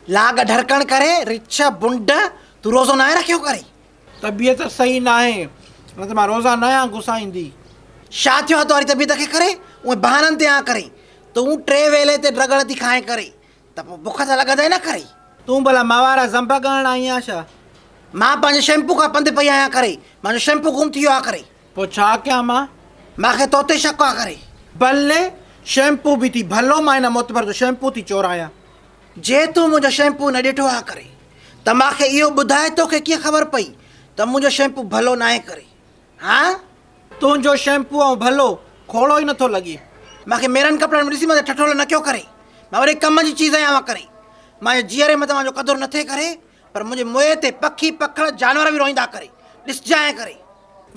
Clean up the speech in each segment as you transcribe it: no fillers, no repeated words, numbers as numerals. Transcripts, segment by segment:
لاڳ ڍرڪڻ ڪري، رڇ، بنڊ، تون روزو ناهي رکيو ڪري؟ طبيعت صحيح ناهي، نه ته مان روزا ناهيان گسائيندي. ڇا ٿيو آ توهاري طبيعت کي ڪري؟ اهي بهانن تي آن ڪري. تون ٽي ويلي تي ڊرگڙ ٿي کائين ڪري ته پوء بک ته لڳندئي نه ڪري. تون ڀلا مان وارا زنب ڳڻڻ آئي آن ڇا؟ مان پنهنجي شيمپو کان پنڌ پئي آهيان ڪري. منهنجو شيمپو گم ٿي ويو آ ڪري. پوء ڇا ڪيان مان؟ مان کي توتي شڪ آ ڪري. بلي شيمپو به ٿي ڀلو مان هن معتبر جو شيمپو ٿي چورايان. جي تون منهنجو شيمپو نه ڏٺو آ ڪري ته مان کي اهو ٻڌاء توکي ڪيئن خبر پئي ته منهنجو شيمپو ڀلو ناهي ڪري ها؟ تنهنجو شيمپو ۽ ڀلو کوڙو ئي نٿو لڳي. مان کي ميرن ڪپڙن ۾ ڏسي مان تي ٺٺول نه ڪيو ڪري. مان وڏي ڪم جي چيز آهيان ڪري. مان جي جيئري ۾ توهان جو قدر نه ٿئي ڪري پر منهنجي موئي تي پکي پکڙ جانور به روئيندا ڪري. ڏسجانء ڪري.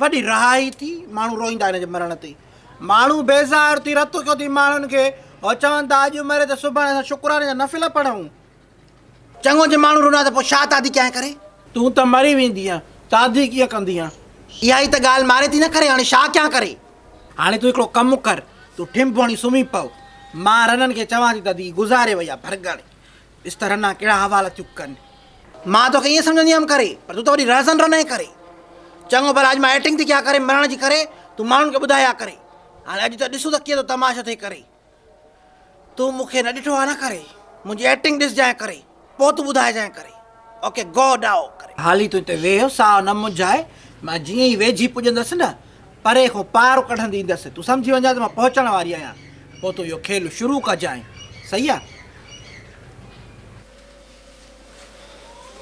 وڏي رهائي ٿي ماڻهو روئيندا هن جي مرڻ تي. ماڻهو بيزار ٿي رت ڪيو ٿي ماڻهن کي هو چون ٿا اڄ مري ته سڀاڻي اسان شڪراني جا نفل پڙهون. چڱو جي ماڻهو رنا ته پوء ڇا تعدي ڪيانء ڪري؟ تون ته مري ويندينء، تعدي ڪيئن ڪندينء؟ اها ئي ته ڳالهه ماري ٿي نه ڪري، هاڻي ڇا ڪيان ڪري؟ هاڻي تون هڪڙو ڪم ڪر، تون ٺنڀ هڻي سمهي پئو، مان رنن کي چوان ٿي ته ادي گذاري وئي آ ڀرڳڙي، ڏس ته رنا ڪهڙا حوال ٿيون ڪن. مان توکي ائين سمجهندي هيم ڪري، پر تون ته وڏي رهزن رنئين ڪري. چڱو ڀلا اڄ مان ايڪٽنگ ٿي ڪيان ڪري مرڻ جي ڪري، تون ماڻهن کي ٻڌائي ها ڪري. هاڻي اڄ ته ڏسون ته ڪيئن ٿو تماشو ٿئي ڪري. تون مون کي نه ڏٺو آ نه ڪري منهنجي ايڪٽنگ ڏسجانء ڪري پوء تون ٻڌائجانء ڪري اوڪي گو ڊائو ڪري. حالي تون هتي ويهه ساهه نه منجهاء مان جيئن ئي ويجهي پڄندس نه پري کان پار ڪڍندي ايندس تون سمجهي وڃجانء ته مان پهچڻ واري آهيان پوء تون اهو کيل شروع ڪجانء صحيح آ.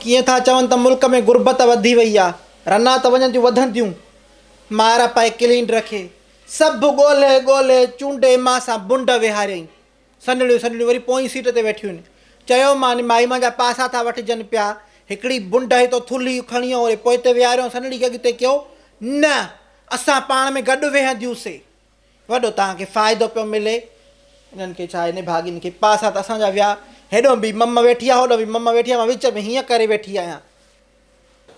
ڪيئن ٿا چون ته ملڪ ۾ غربت وڌي وئي آ رنا ته وڃن ٿيون وڌنديون مار پئي ڪلينڊر کي. سڀ ڳولهي ڳولهي چونڊي مان سان بنڊ ويهاريائين. سنهڙيون سنهڙيون وري پوئين سيٽ تي ويٺيون. چيومان، مائي منهنجا پاسا ٿا وٺجن پيا. هڪڙي بنڊ هتو ٿلهي کڻي وري پوئتي ويهاريو ۽ سنهڙي کي اڳتي ڪيو. نه، اسان پاڻ ۾ گڏ ويهنديونسي. وڏو توهان کي فائدو پيو ملي. انهن کي ڇا آهي نڀاڳين کي. پاسا ته اسان جا ويا. هيڏو به مم ويٺي آهي، هوڏو به مم ويٺي آهي، مان وچ ۾ هيئن ڪري ويٺي آهيان.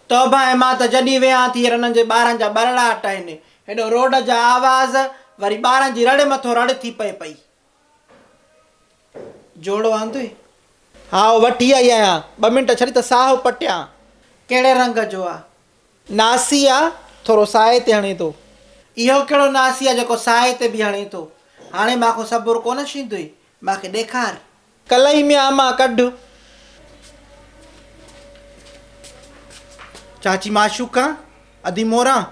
توبه ۽ مان ته جڏهن ويهان ٿي رنن جي ٻارن جا ٻرڙاٽ آهن. هيڏو روڊ جا آواز، وري ٻارن جي رڙ مٿو رڙ ٿي پئي پئي. جوڙو آندوئي؟ هائو وٺي آئي آهيان. ٻه منٽ ڇڏ ته ساهه پٽيان. ڪهڙي رنگ جو آ؟ ناسي آ، ٿورو سائي تي هڻي ٿو. اهو ڪهڙو ناسي آ جيڪو سائي تي به هڻي ٿو. هاڻي مان کان صبر ڪونه ٿيندوئي، مان کي ڏيکار. ڪلهي ۾ آما ڪڍ. چاچي معشوقا، ادي موران.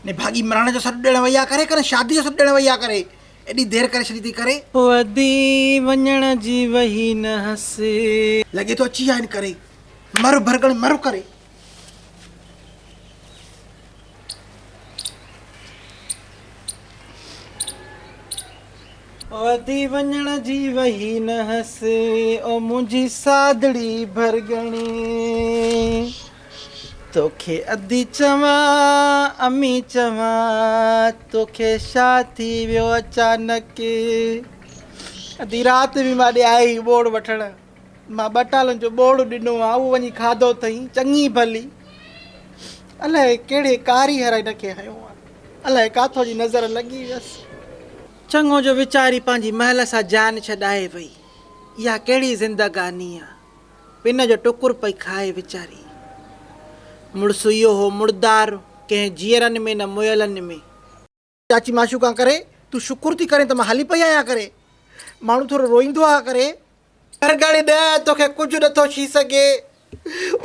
نڀاڳي مرڻ جو سڏ ڏيڻ وئي آ ڪري ڪن شادي جو سڏ ڏيڻ وئي آ ڪري ايڏي دير ڪري ڇڏي ٿي ڪري. وڌي وڃڻ جي وهي نه هسي. لڳي ٿو اچي آهن ڪري مر ڀرڳڻ مر ڪري. وڌي وڃڻ جي وهي نه هس او منهنجي سادڙي ڀرڳڻي توکي ادي چوان امي چوان توکي ڇا ٿي ويو اچانڪ ادي رات به مان ڏي آئي هئي ٻوڙ وٺڻ مان ٻٽالن جو ٻوڙ ڏنو آ اهو وڃي کاڌو اٿئي چڱي ڀلي الائي ڪهڙي ڪاريهر هن کي هنيو آ الائي ڪاٿو جي نظر لڳي ويس. چڱو جو ويچاري پنهنجي مهل سان جان ڇڏائي وئي. اها ڪهڙي زندگاني آ. پن جو ٽڪر پئي کائي ويچاري. مڙس اهو هو مڙدار، ڪنهن جيئرن ۾ نه مئلن ۾. چاچي معشوقان ڪري، تون شڪر ٿي ڪرين ته مان هلي پئي آهيان ڪري. ماڻهو ٿورو روئيندو آ ڪري. گهڙي نه توکي ڪجهه نٿو ڇي سگهي.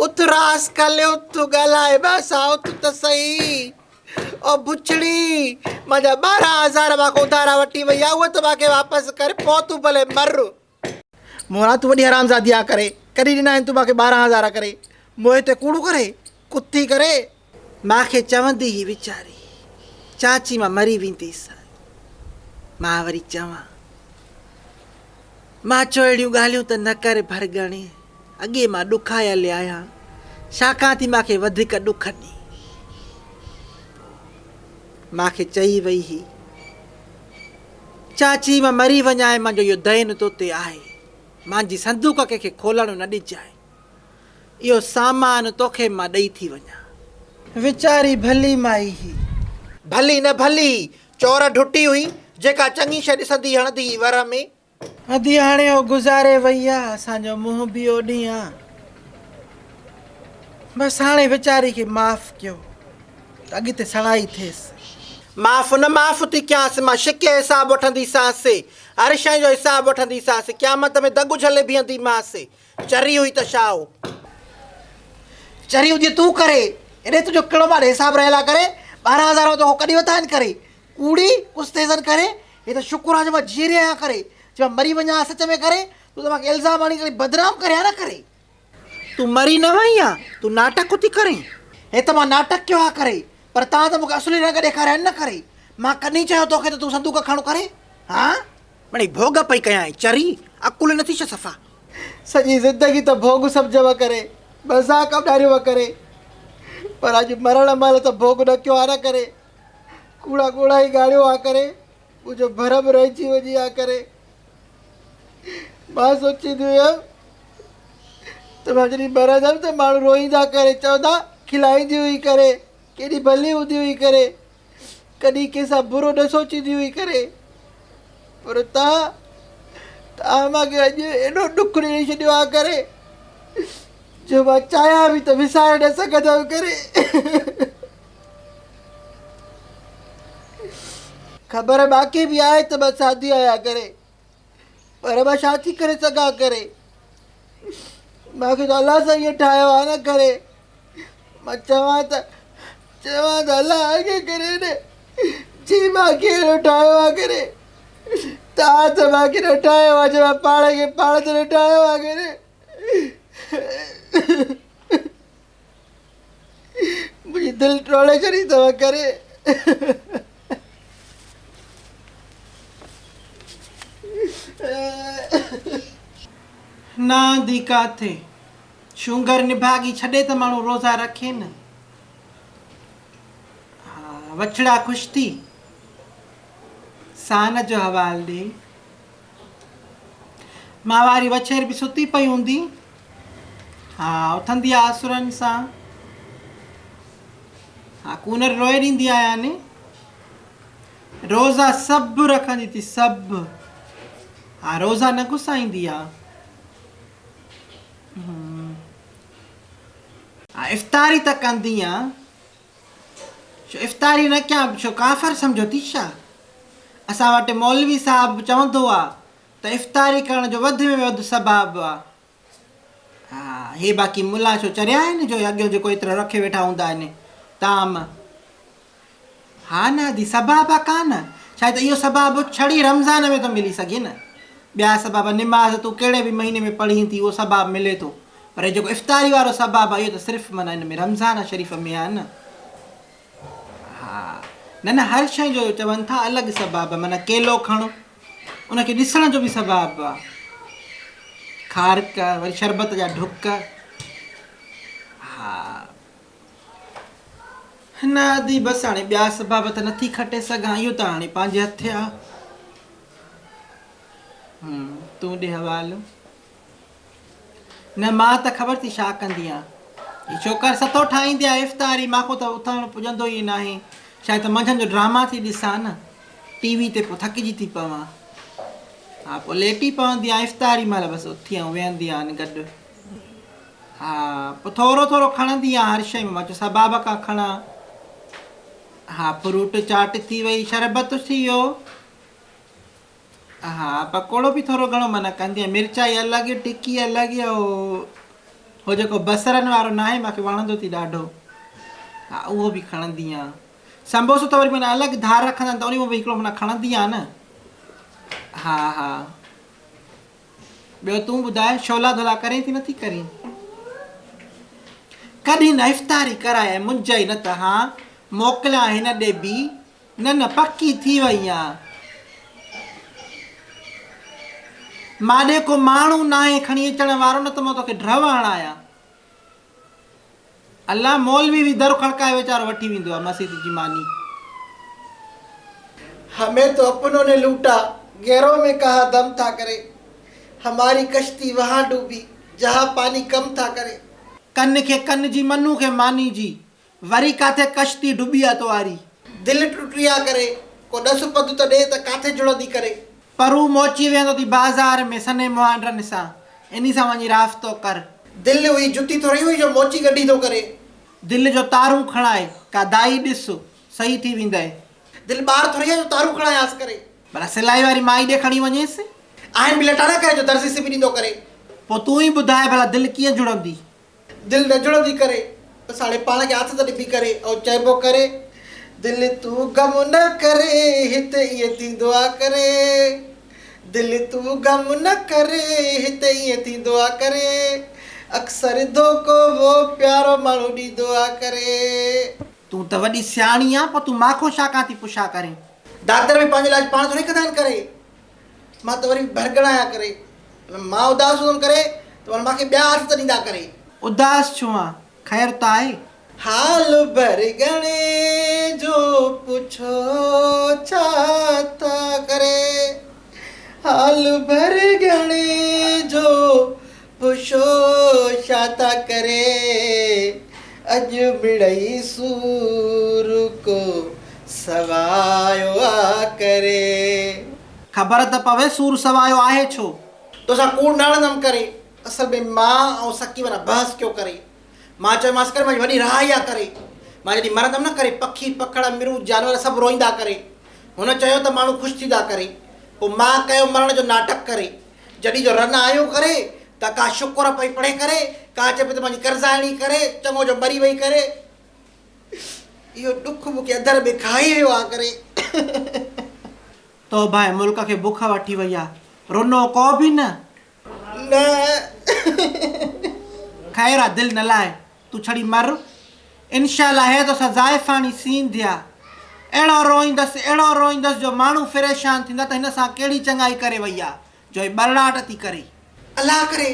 اٿ راس کلي اٿ ڳالهاء مان سان اٿ ته سهي. او بڇڙي منهنجا 12 هزار مان کان اڌارا وٺي وئي آ اهي ته مان کي واپس ڪر پوء تون ڀلي مر. موران تون وڏي حرامزادي آ ڪري ڪڏهن ڏنا آهن تون مان کي 12 هزار ڪري موهي تي ڪوڙو ڪري ڪتي ڪري. مان کي چوندي هئي ويچاري چاچي مان مري وينديس. مان وري چوان مان چيو اهڙيون ڳالهيون ته نه ڪر ڀرڳڻي، اڳي مان ڏکايل آهيان، ڇاڪان ٿي مان کي وڌيڪ ڏک ڏين. مان کي چئي وئي هئي، چاچي مان مري وڃانء مانجو اهو دين تو تي آهي، مانجي صندوق ڪنهن کي کولڻ نه ڏجانء. اهو سامان توکي مان ڏئي ٿي وڃان. ويچاري ڀلي مائي هئي. ڀلي نه ڀلي، چور ڍٽي هئي، جيڪا چڱي شيء ڏسندي هئي هڻندي هئي ور ۾. ادي هاڻي هو گذاري وئي آ، اسان جو منهن به اوڏهين آ. بس هاڻي ويچاري کي معاف ڪيو ته اڳتي سڻائي ٿيس. معاف نه معاف ٿي ڪيانس، مان شڪي حساب وٺنديسانس، هر شيء جو حساب وٺنديسانس، قيامت ۾ دڳ جهلي بيهنديمانس. چري هئي ته ڇا هو؟ چري هجي تون ڪري، ايڏي تنهنجو ڪهڙو مان حساب رهيل آ ڪري، 12 هزار مان توکان ڪڏهن ورتا آهن ڪري، ڪوڙي ڪستيزن ڪري، هي ته شڪر آ جو مان جيئري آهيان ڪري، جي مان مري وڃان ها سچ ۾ ڪري، تون ته مان کي الزام هڻي ڪري بدنام ڪرين ها نه ڪري. تون مري نه وئين ها، تون ناٽڪ ٿي ڪرين. هي ته مان ناٽڪ ڪيو آ ڪري، پر توهان ته مون کي اصلي رنگ ڏيکاريا آهن نه ڪري، مان ڪڏهن چيو توکي ته تون صندوق کڻ ڪري، ها؟ مڙئي ڀوڳ پئي ڪيائين، چري، عقل ئي نٿي ڇا صفا. سڄي زندگي ته ڀوڳ سمجهيو ڪري، مذاق اڏاريو ڪري، پر اڄ مرڻ مهل ته ڀوڳ نه ڪيو آ نه ڪري، ڪوڙا ڳوڙها ئي ڳاڙيو آ ڪري، منهنجو ڀرم رهجي وڃي آ ڪري. مان سوچيندي هيم ته مان جڏهن مرندم ته ماڻهو روئيندا ڪري، چوندا کلائيندي هئي ڪري، ڪيڏي ڀلي هوندي هئي ڪري. ڪڏهن ڪنهن سان برو نه سوچيندي هئي ڪري پر توهان توهان مان کي اڄ ايڏو ڏک ڏئي ڇڏيو آ ڪري جو مان چاهيان به ته وساري نه سگهندم ڪري خبر باقي به آهي ته مان سادي آهيان ڪري پر مان ڇا ٿي ڪري سگهان ڪري مان کي ته الله سائين ائين ٺاهيو آهي نه ڪري مان چوان ته چوان ته الله اڳي ڪري نه جي مان کي اهڙو ٺاهيو آهي ڪري تان ته مان کي نه ٺاهيو آهي جي مان پاڻ کي پاڻ ته نه ٺاهيو آهي ڪري منهنجي دل ٽوڙي ڇڏي اٿو ڪري. نه آندي ڪاٿي. شونگر نڀاڳي ڇڏي ته ماڻهو روزا رکي نه. ها وڇڙا خوش ٿي. سان جو حوال ڏي. مان واري وڇير به ستي پئي هوندي. ها اٿندي آ آسرن سان. ها ڪونر روئي ڏيندي آهيان ني. روزا سڀ رکندي ٿي سڀ. ها روزا نه گسائيندي آ. ها افطاري ته ڪندي آ. ڇو افطاري نه ڪيان ڇو ڪافر سمجهو ٿي ڇا؟ اسان وٽ مولوي صاحب چوندو آ ته افطاري ڪرڻ جو وڌ ۾ وڌ ثواب آ. ها هي باقي ملان ڇو چريا آهن جو اڳيون جيڪو ايترو رکي ويٺا هوندا آهن طعام. ها نه ادي ثواب آ ڪانه ڇا ته اهو ثواب ڇڙي رمضان ۾ ٿو ملي سگهي نه ٻيا ثواب نماز تون ڪهڙي به مهيني ۾ پڙهين ٿي اهو ثواب ملي ٿو پر هي جيڪو افطاري وارو ثواب آ اهو ته صرف معنيٰ هن ۾ رمضان شريف ۾ آ نه. ها نه نه هر شيء جو چون ٿا الڳ ثواب آ معنيٰ ڪيلو کڻ ان کي ڏسڻ جو به ثواب آ کارڪ وري شربت جا ڍڪ ها نه ادي بس هاڻي ٻيا ثواب ته نٿي کٽي سگهان اهو ته هاڻي پنهنجي هٿ آ تون ڏي حوالو نه مان ته خبر ٿي ڇا ڪندي آن. هي ڇوڪر ستو ٺاهيندي آهي افطاري مان کان ته اٿڻ پڄندو ئي ناهي. شايد ته منجهند جو ڊراما ٿي ڏسان نه ٽي وي تي پوء ٿڪجي ٿي پوان. ها پوء ليٽي پوندي آهيان افطاري مهل بس اٿي ۽ ويهندي آهيان گڏ. ها پوء ٿورو ٿورو کڻندي آهيان هر شيء ۾ مان چيو ثباب کان کڻان. ها فروٽ چاٽ ٿي وئي شربت ٿي ويو. ها پڪوڙو به ٿورو گهڻو معنيٰ ڪندي آهيان مرچائي الڳ ٽڪي الڳ اهو هو جيڪو بصرن وارو ناهي مونکي وڻندو ٿي ڏاڍو ها اهو به کڻندي آهيان سمبوسو ته وري معنيٰ الڳ ڌار رکندا آهن ته ان مان به هڪڙو معنيٰ کڻندي آهيان نه ها ها ٻيو تون ٻڌاء شولا ڌولا ڪرين ٿي نٿي ڪرين ڪڏهن نه افطاري ڪرائي منجهه ئي نه ته ها موڪليان هن ڏي به نه نه پڪي ٿي وئي آن. ماڏي ڪو ماڻهو ناهي کڻي اچڻ وارو نه ته مان توکي ڍرو هڻايان. الله مولوي به در کڙڪائي ويچارو وٺي ويندو آ مسيت جي ماني. همين تو اپنو ني لوٽا، غيرون مين ڪهان دم ٿا ڪري. هماري ڪشتي وهان ڊوبي، جهان پاني ڪم ٿا ڪري. ڪن کي ڪن جي منو کي ماني جي، وري ڪاٿي ڪشتي ڊٻي آ تواري. دل ٽٽي آ ڪري، ڪو ڏس پڌ ته ڏي ته ڪاٿي جڙندي ڪري. پرو موچي ويهندو ٿي بازار ۾ سنهي مهانڊن سان، انهي سان وڃي رابطو ڪر. دل هئي جتي ٿورئي هئي جو موچي ڳڍي ٿو ڪري. دل جو تارون کڻائي ڪا دائي ڏس، صحيح ٿي ويندئي. دل ٻار ٿورئي آ جو تارون کڻايانس ڪري. ڀلا سلائي واري مائي ڏي کڻي وڃيس. آهن به لٽا نه ڪري جو درزي سبي ڏيندو ڪري. پوء تون ئي ٻڌاء ڀلا دل ڪيئن جڙندي. دل نه جڙندي ڪري. بس هاڻي پاڻ کي آٿت ڏبي ڪري ۽ چئبو ڪري. دل تون غم نه ڪري هت ائين ٿيندو آ ڪري. دل تون غم نه ڪري هت ائين ٿيندو آ ڪري. اڪثر ڌوڪو وو پيارو ماڻهو ڏيندو آ ڪري. تون ته وڏي سياڻي آن پوء تون مان کان ڇا ڪان ٿي پڇا ڪرين. ڊاڪٽر به پنهنجو علاج پاڻ ٿوري ڪندا آهن ڪري. مان ته وري به ڀرڳڙ آهيان ڪري. مان اداس هوندم ڪري ته وري مان کي ٻيا آٿت ڏيندا ڪري. اداس ڇو آن خير ته آهي. حال ڀرڳڙي جو پڇو ڇا ٿا ڪري. حال ڀرڳڙي جو پڇو ڇا ٿا ڪري. اڄ مڙئي سور ڪو سوايو آ ڪري. خبر ته پوي سور سوايو آهي ڇو؟ توسان ڪوڙ نه هڻندم ڪري. اصل ۾ مان ۽ سڪي معنيٰ بحث ڪيو ڪري. مان چيومانس ڪري مانجي وڏي راهه اها ڪري. مان جڏهن مرندم نه ڪري پکي پکڙ مرون جانور سڀ روئيندا ڪري. هن چيو ته ماڻهو خوش ٿيندا ڪري. پوء مان ڪيو مرڻ جو ناٽڪ ڪري. جڏهن جو رن آيو ڪري ته ڪا شڪر پئي پڙهي ڪري، ڪا چئي پئي ته مانجي قرضائڻي ڪري، چڱو جو مري وئي ڪري. اهو ڏک مون کي اڌر ۾ کائي ويو آ ڪري. توبهه ملڪ کي بک وٺي وئي آ. رنو ڪو به نه. نه. خير آ دل نه لاهه. تون ڇڙي مر. انشاء الله هي توسان زائفاڻي سينڌ آ. اهڙو روئيندس اهڙو روئيندس جو ماڻهو فريشان ٿيندا ته هن سان ڪهڙي چڱائي ڪري وئي آ جو هي ٻرڙاٽ ٿي ڪري. الله ڪري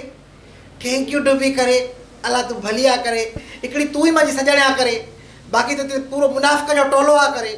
thank you ڊبي ڪري الله تون ڀلي آ ڪري هڪڙي تون ئي مانجي سڄڻ آ ڪري باقي ته هتي پورو منافقن جو ٽولو آ ڪري.